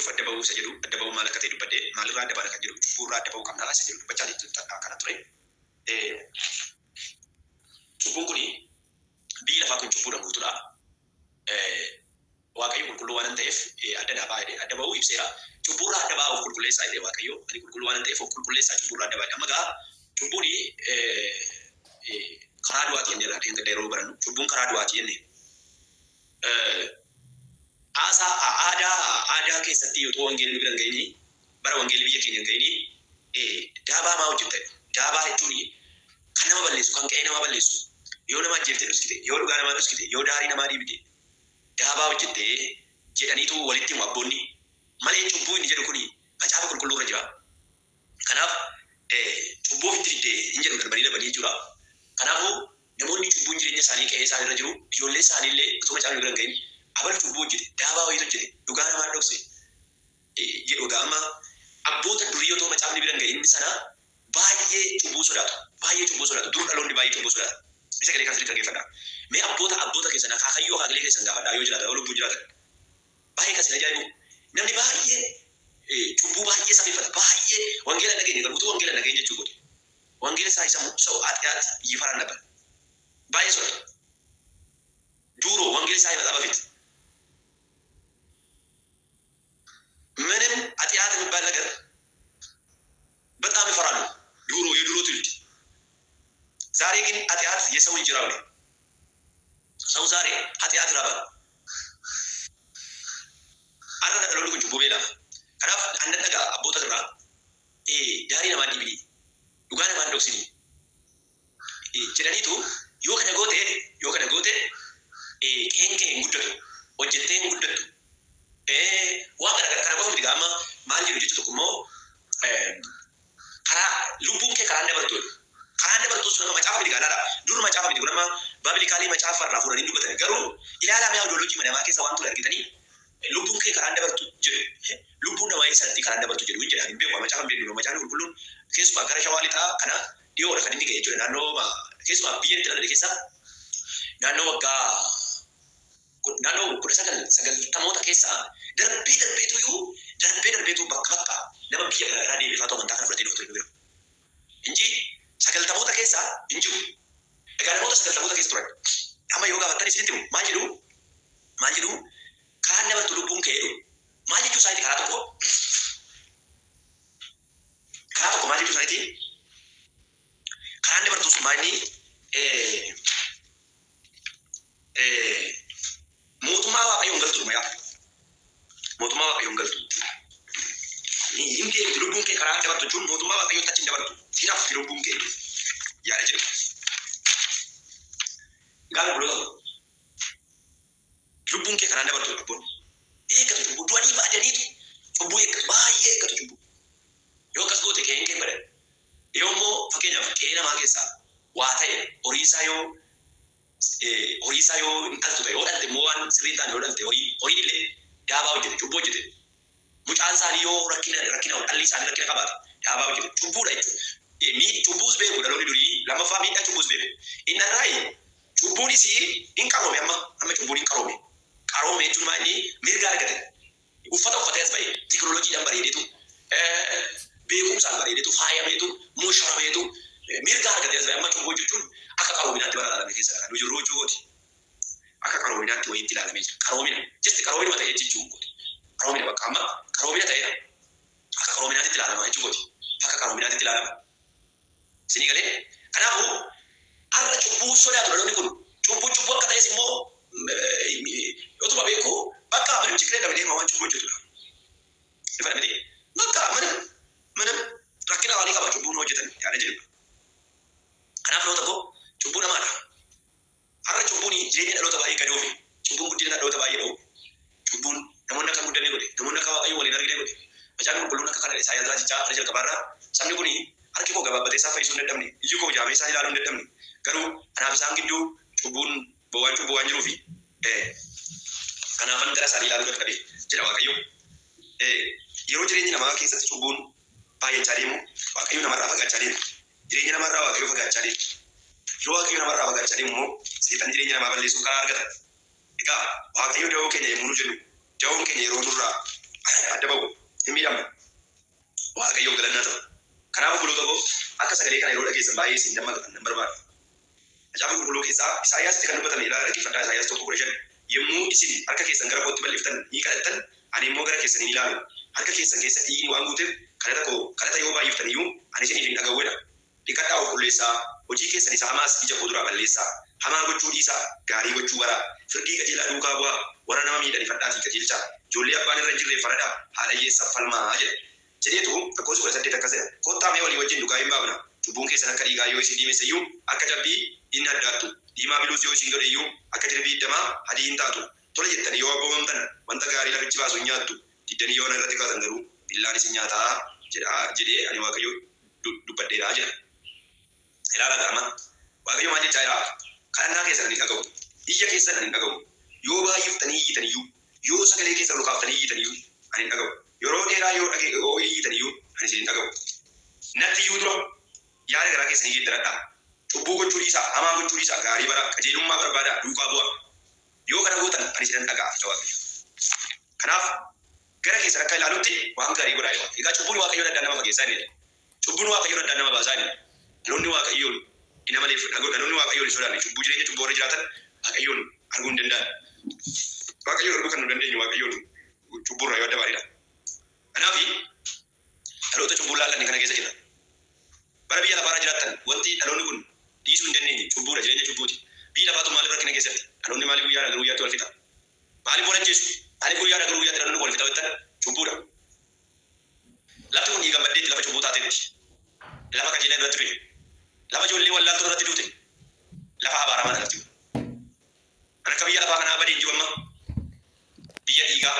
Waaqayyoof adda ba'uu isa jedhu, adda ba'uu maal akka ta'e dubbadhee, maalirraa adda baana kan jedhu, cubbuurraa adda ba'uu qabna isa jedhu dubbachaa kana ture. Cubbuun kuni, biyyi lafaa kun cubbuudhaan guutuudha. Waaqayyo qulqulluu waan ta'eef adda naa ba'aa jedhee adda ba'uu ibseera. Cubbuurraa adda ba'aa, of qulqulleessaa jedhee Waaqayyo. Ani qulqulluu waan ta'eef of qulqulleessaa, cubbuurraa adda ba'aa. Amma gaa cubbuun karaa du'aati jennee irraa dheengadda yeroo barannu, cubbuun karaa du'aati jennee. Aasaa aadaa keessatti otoo wangeelli nu bira hin ga'inii, bara wangeelli biyya keenya hin ga'inii, daabaa maa hojjetta jedhu. Daabaa jechuun kan nama balleessu, kan qe'ee nama balleessu. Yoo nama ajjeeftee dhoksite, yoo dhugaa namaa dhoksite, yoo daarii namaa dhiibde, daabaa hojjette jedhaniitu walitti himu abboonni. Malee cubbuu inni jedhu kuni Macaafa Qulqulluu irra jira. Kanaaf cubbuu ofitti fidde hin jedhu darbanii darbanii jechuudha. Kanaafuu namoonni cubbuun jireenya isaanii, qe'ee isaanii irra jiru, ijoollee isaanii illee otoo macaafni bira hin ga'in abalu cubbuu hojjete, daabaa wayiitu hojjete, dhugaa namaa dhokse jedhu. Egaa amma abboota durii otoo macaafni bira hin ga'in sana baay'ee cubbuu sodaatu. Baay'ee cubbuu sodaatu. Dur dhaloonni baay'ee cubbuu sodaata. Isa galee kan sirriitti dhaggeeffadhaa. Mee abboota abboota keessan, akaakayyuu akaakilee keessan gaafadhaa, yoo jiraatan, yoo lubbuun jiraatan. Baay'ee kan isin ajaa'ibu, namni baay'ee cubbuu baay'ee safeeffata. Baay'ee wangeela hin dhageenye garuu, utuu wangeela hin dhageenye jechuu kooti. Wangeela ሳይሰሙ ሰው ኃጢአት ይፈራ ነበር። ባይሶ ድሮ ወንጌል ሳይመጣ በፊት ምንም ኃጢአት የሚባል ነገር በጣም ይፈራሉ። ድሮ የድሮ ትውልድ። ዛሬ ግን ኃጢአት የሰው እንጀራ ነው። ሰው ዛሬ ኃጢአት ይራባል። Har'a dhaloonni kun cubbuu beela. Kanaaf annan dhagaa abboota irraa, daarii namaan dhiibini, dhugaa namaan dhoksinii jedhaniitu, yoo kana goote qe'een kee hin guddatu, hojjettee hin guddattu. Waan kana kana qofa miti, amma maal jedhu, jecha tokko immoo, karaa lubbuun kee karaan dabartu jedhu. Karaan dabartu sun amma macaafa miti gaa, ilaala. Dur macaafa miti kun, amma biblically macaafa irraa fuudhanii dubbatan, garuu ilaalaa, mee ideology namaa keessa waan ture argitanii, lubbuun kee karaan dabartu jedhu. Lubbuun namaa eessatti karaan dabartu jedhu hin jedhan, hin beeku, macaafa hin beeknu. Macaafni Qulqulluun keessumaa gara Shawaa Lixaa kana dhiyoodha kan inni ga'e jechuudha. Naannoo keessumaa biyya itti dhalate keessa naannoo waggaa naannoo 1990moota keessa darbee darbeetu iyyuu, darbee darbeetu bakka bakka nama biyya garaagaraa deebifaatu amantaa kana fudhatee dhufu ture bira. Inji 90moota keessa hin jiru. Egaa namoota 90moota keessa turan amma yoo gaafattan isinitti himu. Maal jedhu? Maal jedhu? Karaan dabartu lubbuun kee jedhu. Maal jechuu isaaniiti? Karaa tokko maal jechuu isaaniiti? Karaan dabartu sun maal inni mootummaa Waaqayyoon galtu yaa. Mootummaa Waaqayyoon galtu. Hin deemtu, lubbuun kee karaa dabartu jechuun mootummaa Waaqayyootti achi hin dabartu. Hin hafti lubbuun kee yaada jedhu. Gaafa obboloota, lubbuun kee karaan dabartu, abboon. Eeggatu cubbuu, du'anii baadaniitu cubbuu eeggatu, baay'ee eeggatu cubbuu. Yoo akkas goote qe'een kee bada. Yoo immoo fakkeenyaaf qe'ee namaa keessaa waa ta'e, horii isaa yoo hin dhaltu ta'e, yoo dhalte immoo waan sirrii hin taane yoo dhalte, horiin illee daabaa hojjete, cubbuu hojjete. Mucaan isaanii yoo rakkina, dhalli isaanii rakkina qabaate, daabaa hojjete, cubbuudha jechuudha. Cubbuus beeku dhaloonni durii, lammaffaa miidhaa cubbuus beeku. Inni irraayi cubbuunis hin qaroome. Amma cubbuun hin qaroome. Qaroome jechuun maa inni mirga argate. Uffata uffatee as ba'e, teekinooloojiidhaan bareedeetu, beekumsaan bareedeetu, faayameetu, musharameetu, mirga argate as ba'e. Amma cubbuu hojjechuun akka qaroominaatti bara ilaalame keessa kan nu jirru jechuu kooti. Akka qaroominaatti wayiitti ilaalamee jira. Qaroomina. Just qaroomina ta'ee jechuu kooti. Qaroomina bakka amma qaroomina ta'eera. Akka qaroominaatti ilaalama jechuu kooti. Akka qaroominaatti ilaalama. Isinii galee? Kanaafuu har'a cubbuu sodaatu dhaloonni kun. Cubbuun cubbuu akka ta'es immoo utuma beeku, bakka ምንም ችግር የለም deema, waan cubbuu hojjetudha. Ifa miti? Bakka ምንም ምንም rakkina waalii qaba cubbuun hojjetan yaada jedhu. Kanaaf dhaloota koo, cubbuu namaadha. Har'a cubbuun jireenya dhaloota baay'ee gadi oofe. Cubbuun guddina dhaloota baay'ee dhoowwe. Cubbuun namoonni akka hin guddanne godhe. Namoonni akka Waaqayyo waliin argine godhe. Macaafni Qulqulluun akka kana, Isaayyaas raajichaa kana jalqabaarraa, sabni kun harki koo gabaabbatee isaan fayyisuu hin dadhabne. Iji koo jaamee isaan ilaaluu hin dadhabne. Garuu anaaf isaan gidduu cubbuun bowwaan cubbuu waan jiruufi kanaafan gara isaanii ilaaluu dadhabe jedha Waaqayyo. Yeroo jireenya namaa keessatti cubbuun baay'achaa deemu, Waaqayyo namarraa fagaachaa deema. Jireenya namarraa Waaqayyo fagaachaa deema. Yeroo Waaqayyo namarraa fagaachaa deemu immoo seexan jireenya namaa balleessuuf karaa argata. Egaa Waaqayyo da'oo keenya yommuu nu jennu, da'oon keenya yeroo nurraa Adda ba'u hin miidhamna. Waaqayyoof galannaa ta'u. Kanaaf obboloota koo, akka sagalee kana yeroo dhageessan baay'ee isin dammaqxan nan barbaada. Macaafa Qulqulluu keessaa Isaayyaasitti kan dubbatame ilaalaa, dhaggeeffadhaa. Isaayyaas 1:15, "Yommuu isin harka keessan gara kootti bal'iftan ni kadhattan, ani immoo gara keessan hin ilaalu. Harka keessan keessa dhiigni waan guuteef kadhata koo kadhata yoo baay'iftan iyyuu ani isiniif hin dhaga'u" jedha. "Dhiqadhaa, of qulleessaa, hojii keessan isa hamaas ija koo duraa balleessaa. Hamaa gochuu dhiisaa, gaarii gochuu baraa. Firdii qajeelaa duukaa bu'aa, warra nama miidhan ifadhaatii qajeelchaa. Ijoollee abbaan irra hin jirreef faradaa, haadha hiyyeessaaf falmaa" jedha. Jedheetu lakkoofsi 18 akkas jedha. "Kottaa mee walii wajjin dhugaa hin baafna. Cubbuun keessan akka dhiigaa yoo isin diimesse iyyuu akka cabbii in addaattu. Diimaa biluus yoo isin godhe iyyuu akka jirbii hiddamaa adii hin taatu. Tole jettanii yoo abboomamtan wanta gaarii lafichi baasu in nyaattu. Diddanii yoo ana irratti kaatan garuu billaan isin nyaata jedha jedhee ani Waaqayyo dubbadheera" jedha. Ilaalaa gaa amma Waaqayyo maal jechaa jira? Kadhannaa keessan ani hin dhaga'u. Iyya keessan ani hin dhaga'u. Yoo baay'iftanii iyyitan iyyuu, yoo sagalee keessan ol kaaftanii iyyitan iyyuu ani hin dhaga'u. Yeroo dheeraa yoo dhage yoo iyyitan iyyuu ani isin hin dhaga'u. Natti iyyuu dura yaada garaa keessanii geeddaradhaa. Cubbuu gochuu dhiisaa, hamaa gochuu dhiisaa, gaarii baraa, qajeelummaa barbaadaa, duukaa bu'aa. Yoo kana gootan ani isinan dhaga'a jedha Waaqayyo. Kanaaf gara keessan akka ilaalutti waan gaarii godhaa jedha. Egaa cubbuun Waaqayyoon addaan nama fageessaa inni jedhe. Cubbuun Waaqayyoon addaan nama baasaa inni. Dhaloonni Waaqayyoon hin amaleef, dhaloonni Waaqayyoon hin sodaanne, cubbuu jireenya cubbuu warra jiraatan Waaqayyoon arguu hin danda'an. Waaqayyoon arguu kan nu dandeenyu Waaqayyoon cubbuurraa yoo adda baanedha. Kanaaf dhaloota cubbuun laallanne kana keessa jirra. Bara biyya lafaarra jiraattan wanti dhaloonni kun dhiisuu hin dandeenye cubbuudha, jireenya cubbuuti. Biyyi lafaatu maaliif rakkina keessatti? Dhaloonni maaliif guyyaadhaa gara guyyaatti wal fixa? Maaliif wal ajjeesu? Maaliif guyyaadhaa gara guyyaatti dhaloonni kun wal fixa jettan, cubbuudha. Lafti kun dhiigaan baddeetti, lafa cubbuu taateetti. Lafa qajeelaan irratti du'e. Lafa ijoollee wallaaltoon irratti duute. Lafa abaaramaadha lafti kun. Kan akka biyya lafaa kanaa badee hin jiru amma. Biyya dhiigaa.